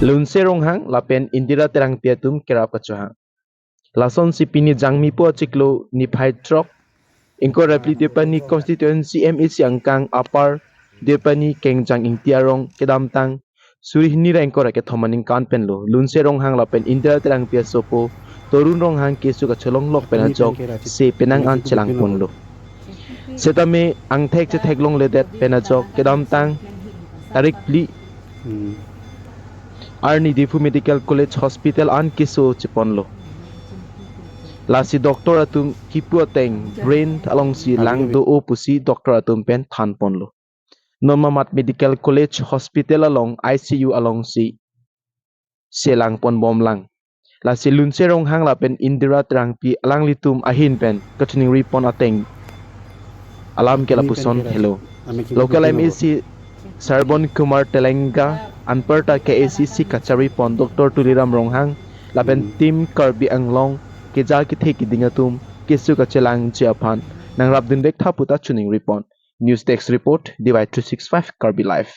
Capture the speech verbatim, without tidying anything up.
Lunse Ronghang lapen Indira Terangpi atum kerap kachohang. Lasonsi pini Jangmipo achiklo niphai throk, ingkoi ra phli Deopani constituency M A C angkang Upper Deopani Kengjang Ingti arong kedamtang suri hini ra ingkoi ra kethom aningkan penlo Lunse Ronghang lapen Indira Terangpi asopo Torun Ronghang keso kacholonglok pen ajok se penang an chelangponlo. Setame angthek chetheklongledet pen ajok kedamtang tarik phli arni Diphu Medical College Hospital an keso cheponlo. Lasi doctor atum kipu ateng brain alongsi lang do-o pusi doctor atum pen thanponlo. Non mamat Medical College Hospital along I C U alongsi selangponbomlang. Lasi Lunse Ronghang lapen Indira Terangpi alanglitum ahin pen kachiningripon ateng alam ke lapuson helo. Local M A C Sarbon Kumar Telenga, anparta K A C C kacharipon Doctor Tuliram Ronghang lapen Team Karbi Anglong keja kethe keding atum keso kachelangji aphan nangrapdun vek tha puta chiningripon. News Desk Report, D Y three six five Karbi Live.